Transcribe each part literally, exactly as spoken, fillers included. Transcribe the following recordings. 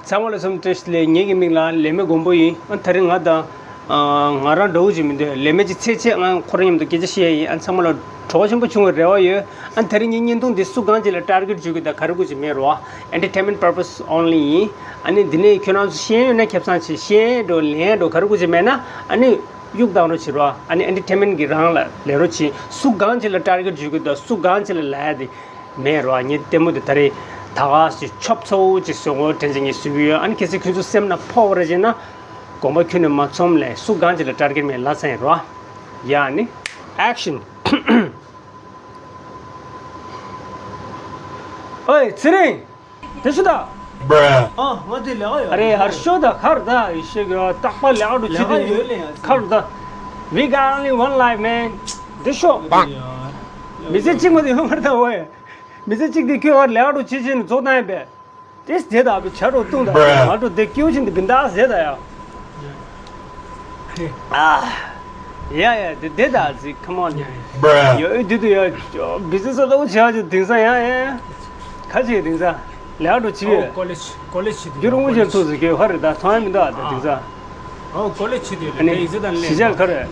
ཚང་མ་ལ་འཚམས་འདྲི་ཞུ། ངེད་ཀྱི་མིང་ལ་ལེ་མེ་མགོན་པོ་ཡིན། ཨ་དེ་རིང་ང་དང་ཨ་ང་རང་འདྲ་བོ་ཅིག་མི་འདུག་ལེ་མེ་ཅིག་ཚེ་ཆད་ང་ཁོ་རང་མཉམ་དུ་སྐད་ཆ་བཤད་ཡིན། ཨ་ཚང་མ་ལ་གྲོགས་པོ་ཆེན་པོ་བྱུང་བའི་རེ་བ་ཡོད། ཨ་དེ་རིང་ངའི་བརྙན་ཐུང་འདི་སུ་གང་ཅིག་ལ་ཊར་གེཊ་བྱེད་ཀྱི་དང་ག་རེ་དགོས་ཅིག་མེད་རོ། Entertainment purpose only ཡིན། ཨ་ནི་འདི་ནས་ཁྱོད་རང་ཚོ་ཤེས་ཡོན་ན་ཁེ་བཟང་ཆེ། ཤེས་འགྲོ་ལེན་འགྲོ་ག་རེ་དགོས་ཅིག་མེད་ན་ཨ་ནི་གཡུག་བཏང་རོགས་བྱེད་རོ། ཨ་ནི་ཨེན་ཊར་ཊེན་མེན་གྱི་རང་ལ་ལེན་རོགས་བྱེད། སུ་གང་ཅིག་ལ་ཊར་གེཊ་བྱེད་ཀྱི་དང་སུ་གང་ཅིག་ལ་ལབ་ཡ་དེ་མེད་རོ། ངས་ལྟད་མོ་དེ་ད་རེས་ད་ག་ཞིག་ཆོབ་ཚ་བོ་ཅིག་བཟོས་གོ་དྲན་ཅིག་ངས་བཟོས་ཀྱི་ཡོད། ཨ་ནི་གལ་སྲིད་ཁྱོད་ཚོ་སེམས་ན་ཕོག་པ་རེད་ཅེ་ན་དགོངས་པ་ཁྱོན་ནས་མ་ཚོམ་ལས། སུ་གང་ཅིག་ལ་ཊར་གེཊ་མེད་ལབ་ཚར་ཡིན་རོ། ཡ་ནི་ཨེག་ཤན། ཨོའི་ཚེ་རིང་། དེ་ཤོད་ད། Bruh. ཨ་ང་དེ་ལས་ཀ་ཡོད། ཨ་རེ་ཧར་ཤོད་ད། གར་ད་ཡེ་ཤེས་གི་རྟག་པར་ལས་ཀ་འགྲོ་བྱེད་དེ་ཡོད་ལེ་ཡ། གར་ད། We got only one life, man. དེ་ཤོད། ཡ། མི་ཚེ་གཅིག་མ་གཏོགས་ཡོད་མ་རེད་ད་ཝེ། མི་ཚེ་གཅིག་དེ་ཁྱོད་ལས་ཀ་འགྲོ་བྱེད་བྱེད་ནས་རྫོགས་བཏང་ཡིན་པས། དེ་ཟེར་ད་བྱ་འགྲོ་བཏུང་ད། Bruh. ང་འགྲོ་དེ་སྐྱེའུ་ཆེན་དེ་བིན་ད་ཟེར་ད་ཡ། ཨ། ཡ་ཡ་དེ་དེ་ད་ཟིག་ཁ་མོ་ནི། Bruh. ཡ་ཨེ་དེ་དུ་ཡ། བི་ཟི་ས་ཏོག་བྱ་ཅིག་དེང་སང་ཡ་ཡ། ཁ་ཅིག་དེང་སང་ལས་ཀ་འགྲོ་ཅིག་ཨོ་ཡོད། ཀོ་ལེཇ་ཀོ་ལེཇ་ཆེ་དུས་རྒྱུ་རུང་ཅན་ཐུག་ཟིག་གི་ཧ་རི་ད་ཐོང་ཡ་མི་འདུག་ཨ་ད་དེང་སང་། ཨོ་ཀོ་ལེཇ་ཆེ་དུས་ཨ་ནི་ལས་ཡིག་ཚད་དང་ལས་གཞིས་ཆགས་ཁ་རེད།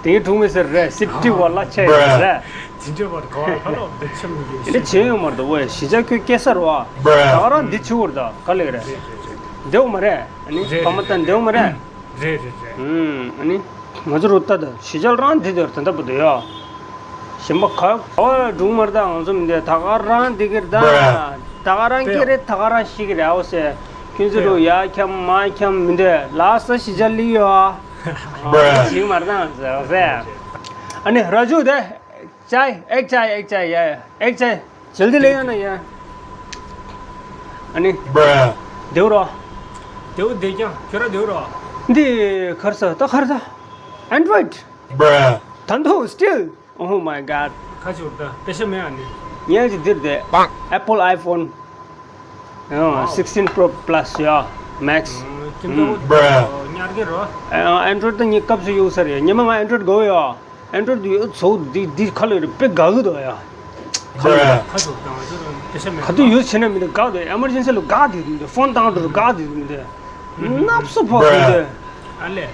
དེ་གའི་གྲོང་མི་ཟེར་རེད། སི་ཊི་བ་ལ་ཆེ་རེད། དེ་འདྲ་བར་ག་བར་ཁ་ལོ་འདི་ཆེ་མི་དགོས་ཤི། འདི་བྱེད་ཡོང་མར་འདུག་ཝེ། གཞིས་ཆགས་ཁྱོད་སྐྱེས་ས་རེད་བ། ད་ག་རང་འདི་བྱེད་དགོས་རེད་ད་ག་ལེགས་རེད། འདེའུ་མ་རེད། ཨ་ནི་རེད་ཕ་མ་རེད་ད་འདེའུ་མ་རེད། རེད་རེད་རེད། ཨུམ། ཨ་ནི་ང་ཚོ་རུ་ལྟ་ད་གཞིས་ཆགས་རང་འདི་དེར་ད་ལྟ་བུ་དུ་ཡོད། གཞན་པ་ག་ག་བ་སྒྲུང་མར་ད་ང་ཚོ་མི་འདི་ད་ག་རང་འདི་གིར་ད། ད་ག་རང་སྐྱེ་རེད། ད་ག་རང་ཤི་གི་རེད། ཨོ་སེ་ཁྱོད་ཚོ་རུ་ཡ་འཁྱམ་མ་འཁྱམ་མི་འདི་ལ་ས་གཞིས་ཆགས་ལི་ཡོད། ཞིག་མར་ད་ང་ཚོ་ཨོ་སེ། ཨ་ནི་ར་ཇུ་དེ། ཅའི་ཨེག་ཅའི་ཨེག་ཅའི་ཡ་ཨེག་ཅའི། ཇལ་དི་ལེ་ཡ་ན་ཡ། ཨ་ནི། Bruh. དེའུ་རོ། དེའུ་དེ་ཀྱང་ཁྱོད་ར་དེའུ་རོ། འདི་གར་ས་ད་གར་ས། Android. Bruh. ད་འདུག་still. Oh my god. ཁ་ཆུར་ད་པེ་ཤ་མེ་ཨ་ནི། ངས་ཅི་འདིར་དེ། Apple iPhone. ཨ་sixteen Pro Plus ཡ། Max. ཁྱིམ་ཚང་Bruh. ཉར་གི་རོ། ཨ་Android ད་ངས་སྐབས་སུ་ཡོད་ས་རེད། ཉི་མ་ང་Android་དགོས་ཡ། Android་དུ་ཡོད་ཚོ་འདི་འདི་ཁ་ལོ་རེ་དཔེ་དགའ་གི་འདུག་ཡ། Bruh. ཁ་ཆུར་ད་ང་ཚོ་རང་པེ་ཤ་མེ་ག་དུས་ཡོད་བྱས་ན་མི་འདུག་དགའ་འདུག Emergency་ལ་དགའ་འདུག་མི་འདུག Phone་བཏང་འགྲོ་དགའ་འདུག་མི་འདུག་གནབ་སུ་ཕོག་གི་འདུག་ཨ་ལེ།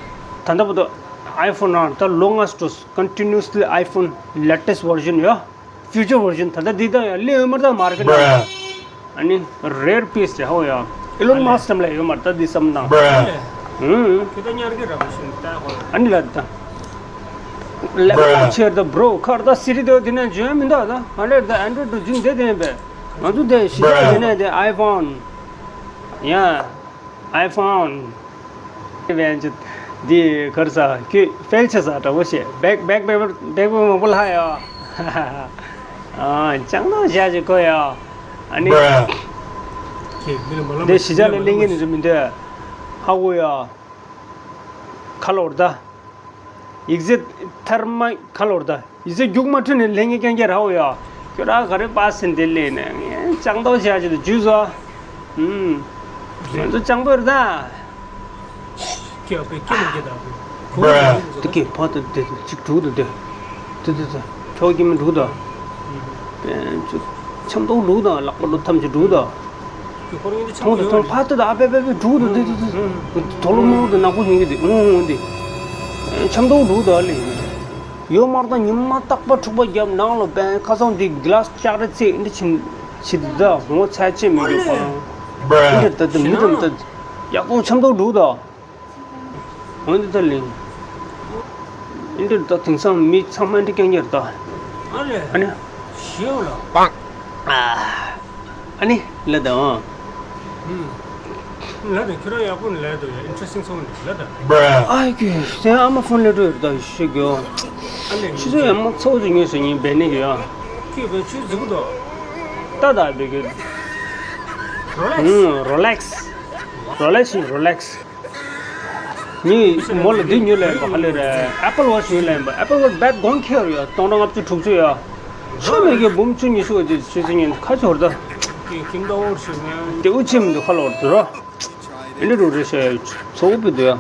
ད་ལྟ་བར་དུ་iPhone་རང་ད་ལོ་ལྔ་སུ་Continuously iPhone latest version ཡོད། Future version ད་ལྟ་འདི་ད་ཡང་ལེན་ཡོད་མ་རེད་ད་མར་ཀེཊ་ནང་། ཨ་ནི་rare piece རེད་ཧོ་ཡ། Elon Musk་ལ་ཡོད་མ་རེད་ད་འདི་བསམ་དང་། ཨུང་། ཁྱོད་ད་ཉར་གི་ར་བ་ཤིན་ད་ཧོ། ཨ་ནི་ལ་ད། ལེ་ཆེར་ད་bro་ཁར་ད་Siri་དེ་འདི་ནས་འཇོན་མི་འདུག་ད་ང་ལེར་ད་Android་དུ་འཇུན་དེ་དེ་ཡིན་པས། ང་ཚོ་དེ་གཞིས་ཆགས་འདི་ནས་དེ་iPhone་ཡ། iPhone། བན་ཅུ། འདི་གར་ས་ཁྱོད་ཕལ་ཆེ་ས་འདྲ་བོ་ཞེས་back back back back back མང་པོ་ལྷག་ཡོད། ཨ་ཅང་ནོ་བཞག་ཅིག་གོ་ཡོད། ཨ་ནི། འདི་གཞིས་ཆགས་ལ་གླེང་གི་ནི་རེད་མི་འདོད། ཧ་གོ་ཡོད། ཁ་ལོར་ད། ཡིག་ཚད་ཐར་མ་ཁ་ལོར་ད། ཡིག་ཚད་རྒྱུགས་མ་འཕྲོད་ནས་ལྷན་རྒྱས་རྐྱང་རྐྱང་ར་འོ་ཡ། ཁྱོད་ར་ག་རེ་པ་སེ་འདི་ལས་ནས་ངས་ལྕགས་རྡོ་བྱས་ཅི་དུ་འཇུས་སོ། ཧུམ། ང་ཚོ་ལྕགས་རྡོ་རེད་ད། ཀྱེ་པེ་ཀྱེ་མ་ཀྱེ་ད་པེ། དེ་ཀྱེ་ཕ་དུ་དེ་གཅིག་དྲུག་དུ་དེ། དེ་དེ་དེ། ཕྱོགས་ཀྱི་མི་དྲུག་ད། པན་ཅུ། ཆམ་ཏོག་དྲུག་དང་ལག་པ་ལོ་ཐམས་ཅད་དྲུག་ད། ཐོང་དུ་ཐོང་ཕ་དུ་ད་ཨ་པེ་པེ་པེ་དྲུག་དུ་དེ་དེ་དེ། དོ་ལོ་མོ་དུ་ནག་པོ་ཡིན་གི་དེ་ཨུང་ཨུང་དེ། ཆམ་ཏོག་དྲུག་ད་ལེ། ཡོད་མར་དང་ཉི་མ་རྟག་པ་འཁྲུག་པ་བརྒྱབ་ནང་ལོ་པན་ཁ་སང་དེ་གི་ལཱ་སི་ལྕགས་རི་ཚེ་འདི་ཕྱིན་ཕྱིན་ད་ངོ་ཚ་ཆེ་མི་འགྱོད་པ། འདི་ད་དུ་མི་དམ་ད་ཡག་པོ་ཆམ་ཏོག་དྲུག་ད། འོན་ཏེ་ད་ལིང་། ཨིན་དྲི་ད་དེང་སང་མི་ཚང་མ་ཨིན་དྲི་རྐྱང་རྐྱང་རེད་ད། ཨ་ལེ། ཨ་ནི། ཞེའོ་ལ། ཨ། ཨ་ནི་ལ་ད་འོང་། ལ་ད་ཁྱོད་རང་ཡག་པོ་ནི་ལ་ད་ཡ་ཨིན་ཊི་རེ་སི་ཊིང་སོང་ནི་ལ་ད། ཨ་ཀྱི་སེ་ཨ་མ་ཕོན་ལེ་འགྲོ་ཡོད་ད་ཤི་གོ། ཨ་ལེ། ཆུ་ཚོད་ཡ་མ་ཚོགས་ཅིག་ཉོས་སོ་ཉིན་བེ་ནི་གི་ཡ། ཁྱོད་བེ་ཆུ་འཛུགས་དོ། ད་ད་བེ་གི། རོ་ལེགས། རོ་ལེགས་ཤིག་རོ་ལེགས། ངས་མོ་ལ་འདི་ཉོས་ལེན་པ་ཧ་ལས་རེད། Apple Watch ཉོས་ལེན་པ། Apple Watch bad གོང་ཁེལ་ཡོད། སྟོང་ཕྲག་ལྔ་བཅུ་དྲུག་ཅུ་ཡོད། ཆོ་མེད་ཀྱི་འབུམ་བཅུ་ཉི་ཤུ་ཅིག་ཆུ་ཚོད་ཉིན་ཁ་ཆོར་ད། ཀིང་ཀིང་ཏའོ་ཝར་ཞུ་ན། དེ་འུ་ཆེ་མི་འདུག་ཁ་ལོར་དུ་རོ། ཨིན་དྲི་རུ་རེ་ཤ་ཚོགས་པི་དུ་ཡ།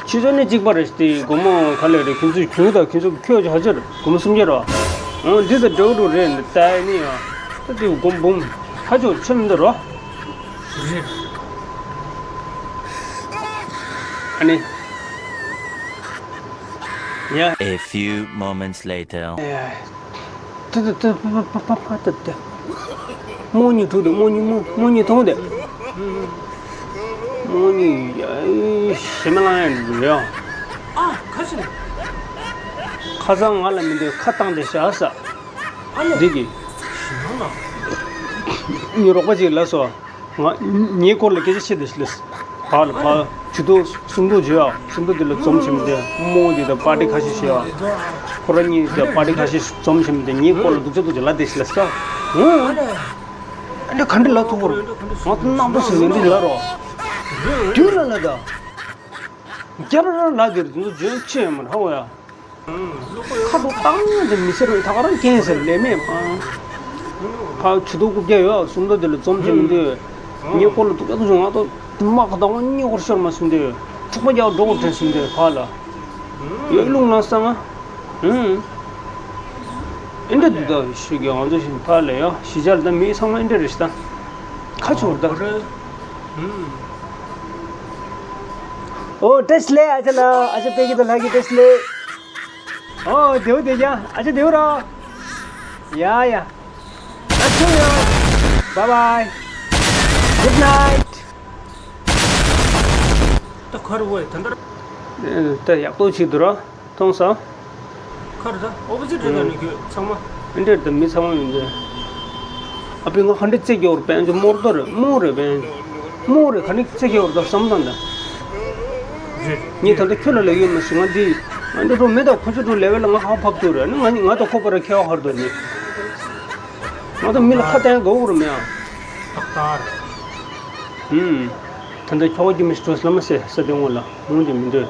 ཆུ་ཚོད་ནི་གཅིག་པ་རེད་དེ་སྒོར་མོ་ག་ལེ་རེད། ཁྱོད་ཚོས་གྱོང་དང་ཁྱོད་ཚོ་ཁྱོད་ཀྱི་ཧ་ཅར་སྒོར་མོ་སུམ་བརྒྱ་རོ། འོ་འདི་ད་འདྲ་རུ་རེད་འདི་ལྟ་ནི་ཡ། ད་དེ་སྒོར་འབུམ་ཁ་ཆོར་ཆེ་མི་འདུག་རོ། ཨ་ནི། ཡ། A few moments later. ཏི་ཏི་ཏི་ཕ་ཕ་ཕ་ཕ་ཏི་ཏི། རྨོ་གཉིས་འཁྲུག་དེ། རྨོ་གཉིས་རྨོ་རྨོ་གཉིས་མཐོང་དེ། རྨོ་གཉིས་ཡ་ཞེ་མ་ལང་ཡ་འགྲོ་ཡ། ཨ་ཁ་ཤི་ནི། ཁ་སང་ང་ལ་མི་འདོད་ཁ་བཏང་དེ་བཞག་ས། ཨ་ལེ། འདི་གི། ཞེ་མ་ལང་། ངའི་རོགས་པ་ཅིག་ལ་སོ། ང་ངའི་སྐོར་ལ་སྐད་ཆ་བཤད་དེ་ཤི་ལེས། བག་ལ་བག་ཇུ་ཏོ་སུམ་མདོ་བརྗོད་ཨ། སུམ་མདོ་དེ་ལ་འཛོམས་བྱེད་མི་འདོད། རྨོ་དེ་དང་པར་ཏི་ཁ་ཤས་བྱེད་ཨ། ཁོ་རང་གཉིས་དང་པར་ཏི་ཁ་ཤས་འཛོམས་བྱེད་མི་འདོད། ངའི་སྐོར་ལ་སྡུག་ཅག་སྡུག་ཅག་ལབ་དེ་ཤི་ལེས་ས། ཨ་ནི་ག་འདྲ་ལབ་ཐུབ་ཀྱི་རེད། ང་ཚོ་རྣམ་པ་ཟེར་ཡོང་དུས་ལབ་རོགས། དུས་ལ་ལབ་ད། རྒྱབ་ར་ལབ་དེ་རེད། དེ་ཚོ་འཇོན་ཆེ་མ་རེད་ཧ་གོ་ཡ། ཁ་དོག་བཏང་དེ་མི་ཟེར་བའི་ཐག་རང་རྐྱེན་ཟེར་ལས་མེད་པ། ཕ་ཆུ་ཏོག་རྐུབ་བཀྱག་ཡོད་སུམ་མདོ་དེ་ལ་འཛོམས་བྱེད་མི་འདོད། ངའི་སྐོར་ལ་སྡུག་ཅག་སྡུག་ཅག་ང་ཏོ་དམག་གི་བདག་པོ་གཉིས་སྐོར་ཤོར་མ་སུམ་འདོད། འཁྲུག་པ་རྒྱག་འགྲོ་དགོས་དྲན་སུམ་འདོད་ཕ་ལ། ཡོད་ལུང་ལ་ས་ང་། ཨུམ། ཨེ་འདྲ་འདི་དག་ཤིག་གི་ང་ཚོ་བཞིན་ཕ་ལ་ཡ་གཞིས་ཆགས་ལ་ད་མི་ཚང་མ་ཨེ་འདྲ་རེད་ཤི་ད། ཁ་ཆུ་བར་ད། ཨོ་བཀྲ་ཤིས་བདེ་ལེགས་ཨ་ཅག་ལགས། ཨ་ཅག་པད་སྐྱིད་དང་ལྷ་སྐྱིད་བཀྲ་ཤིས་བདེ་ལེགས། ཨོ་བདེ་པོ་བསྡད་ཀྱང་ཨ་ཅག་བདེ་པོ་རོ། ཡ་ཡ། ཨ་ཆུ་ཡོ། Bye bye. Good night. ད་ག་རེ་བས་ད་འདར། ད་ཡག་པོ་ཞིག་འདུག་རོ། མཐོང་སོང་། ཁར་ད་ཨོ་པོ་ཟིཊ་རེད་ད་ནི་ཁྱོད་ཚང་མ། ཨེ་འདྲས་ད་མི་ཚང་མ་ཡིན་ཏེ། ཨ་པི་ང་ཧ་འདྲས་རྩེ་རྒྱོ་རུ་པན་ཅོ་མོར་ཏོ་རེད་མོ་རེད་པན། མོ་རེད་ག་ནི་རྩེ་རྒྱོ་རུ་ད་བསམ་དང་ད། རེད། ངས་ད་ལྟ་ཁྱོད་ལ་ལབ་ཡོད་མ་སུ་ང་འདི། ང་འདི་འགྲོ་མེད་ད་ཁོ་ཚོ་འགྲོ་ལེ་ཝལ་ལ་ང་ཧ་ཕབ་ཏུ་རེད་ནི་ང་ནི་ང་ད་ཁོ་པ་ར་ཁྱེད་ཧ་ཧར་དོ་ནི། ང་ད་མི་ལ་ཁ་བསྟན་དགོས་རུ་མེད་ཨ། ཏག་ཏག་རེད། ཧུམ། ད་ལྟ་ཁྱོ་ག་ཀྱི་མི་སྤྲོ་སླ་མ་སེ་ས་དེ་ངོ་ལ་ངུ་དེ་མི་འདོད།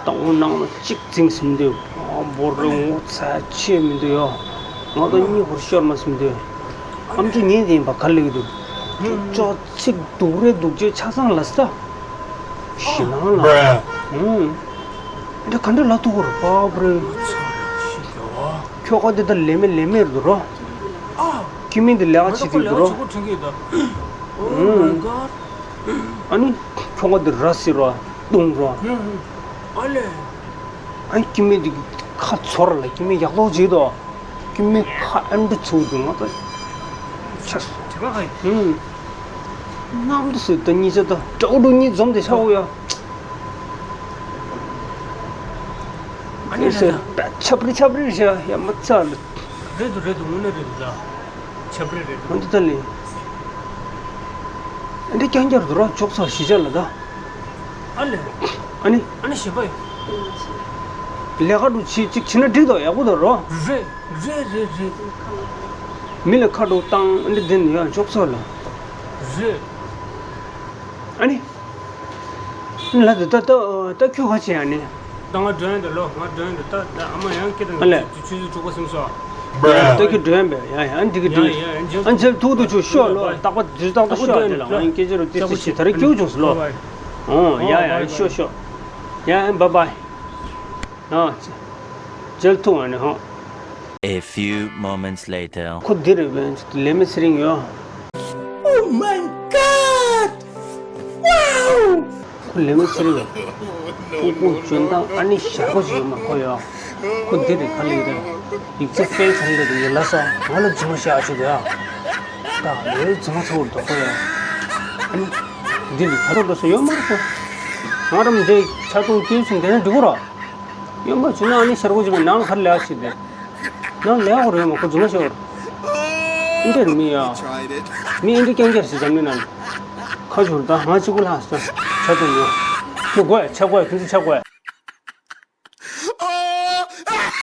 ཏང་ངོ་ནང་ལ་གཅིག་འཛིང་སེམས་འདོད། ཨ་བོར་རེ་ངོ་ཚ་ཆེ་མི་འདོད་ཡོ། ང་དང་གཉིས་བོར་ཤོར་མ་སེམས་འདོད། ཨམ་ཅོ་ཉན་དེ་ཡིན་པ་ག་ལེགས་འདུག་ཅོ་ཅོ་ཚིག་སྡུག་རེ་སྡུག་ཅོ་ཆ་ཚང་ལ་ས། ཞི་ནང་ལ། ཧུམ། འདི་ག་འདྲ་ལ་ཐུག་གོ་ར་པ་པ་རེ། ཁྱོ་ག་འདི་ད་ལེ་མེ་ལེ་མེ་རུ་རོ། ཨ། ཁྱི་མི་འདི་ལས་ཀ་བྱེད་ཀྱི་འདུག་རོ། ཨ། ཨ་ནི་ཁྱོ་ག་འདི་ར་སི་རོ་བཏུང་རོ། ཨ་ལེ། ཨ་ཁྱི་མི་འདི་ཁ་ཚོར་ལ་ཁྱི་མི་ཡག་ཐོག་བྱེད་དོ། ཁྱི་མི་ཁ་ཨ་འདྲ་ཚུགས་འདུག་ང་ད། ཆ་སོ། དེ་ག་ཧའི། ཨུམ། གནམ་དུ་སི་ད་གཉིས་ཆ་ད་དྲག་འགྲོ་གཉིས་འཛོམས་ཏེ་ཆ་འོ་ཡ། ཨ་ནི་ཟེར་ད་ཆབ་རི་ཆབ་རི་ཞེས་ཡ་མ་ཚ་ལ། རེད་འདུག་རེད་འདུག་དངོས་གནས་རེད་འདུག་ད། ཆབ་རི་རེད་འདུག་འོན་ཏེ་ད་ལེ། ཨ་འདྲ་རྐྱང་རྐྱང་རུ་རོ་ཅོག་ཚ་གཞིས་ཆགས་ལ་ད། ཨ་ལེ། ཨ་ནི། ཨ་ནི་ཞེ་པ་ཡོད། ལས་ཀ་འགྲོ་ཆི་ཅིག་བྱེད་ན་འགྲིག་དོ་ཡག་པོ་དོ་རོ། རེད་རེད་རེད་རེད། མི་ལ་ཁ་དྲོ་བཏང་ཨ་འདྲ་འདི་ནི་ཡང་ཅོག་ཚ་ལ། རེད། ཨ་ནི། ལ་དེ་ད་ད་ད་ཁྱོད་ག་བྱེད་ཨ་ནི། ད་ང་འགྲོ་ཡིན་ད་ལོ་ང་འགྲོ་ཡིན་ད་ད་ད་ཨ་མ་ཡང་སྐད་དང་ཨ་ལས། ཆུ་ཚོད་དྲུག་པ་སེམས་སོ། ད་ཁྱོད་འགྲོ་ཡིན་པས་ཡ་ཡ་ཨ་འདི་གི་ཡ་འདི་ཡ་ཡ་ཨ་འཇལ་ཐུག་ཏུ་ཆུ་ཤོག་ལོ་རྟག་པ་དུས་རྟག་ཏུ་ཤོག་དེ་ལ་ང་སྐད་ཆ་རུ་ཏི་ཏི་ཤི་ད་རེ་སྐྱོ་བྱུང་སོ་ལོ། ཨོ་ཡ་ཡ་ཤོག་ཤོག་ཡ་ཨ་བ་བ། ཨ་འཇལ་ཐུག་ཨ་ནི་ཧོ། A few moments later. ཁོ་འདི་རེད་བན་ལེ་མི་ཚེ་རིང་ཡོད། Oh my God! Wow! ཁོ་ལེ་མི་ཚེ་རིང་ཡོད། སྤུ་གུ་འཇོན་ཐང་ཨ་ནི་ཞར་པོ་ཞིག་ཡོད་མ་ཁོ་ཡོད། ཁོ་འདི་རེད་ག་ལེ་རེད། ཡིག་ཚད་ཕེལ་ཚར་འདི་རེད་ཡིན་ལ་ས་ང་ལ་རྫུན་མ་བཤད་ཨ་ཤོད་དོ་ཡ། ད་ལེ་རྫུན་མ་ཚོ་རེད་དོ་ཁོ་ཡོད། ཨ་ནི། འདི་རེད་ཁ་ཐོག་འགྲོ་ས་ཡོད་མ་རེད་ཁོ། ང་རམ་འདི་ཆ་ཏུང་སྐྱེས་སུ་འདི་ནས་འགྲིག་གོ་ར། ཡོན་པ་བྱུང་ན་ཨ་ནི་ཤར་གོ་ཅིག་མ་ནང་ལ་ཁར་ལས་ཞིག་དེ། ནང་ལས་གོ་རེད་མ་ཁོ་རྫུན་མ་ཤོར། ཨིན་དྲ་མི་ཡ། མི་ཨིན་དྲ་རྐྱང་རྐྱང་ཞིག་འཛམ་གླིང་ནང་། ཁ་བྱུར་ད་ང་གཅིག་པུ་ལྷག་སོང་། ཆ་ཚང་ཡོད། ཁྱོད་དགོས་ཆ་དགོས་ཁྱོད་ཚོ་ཆ་དགོས།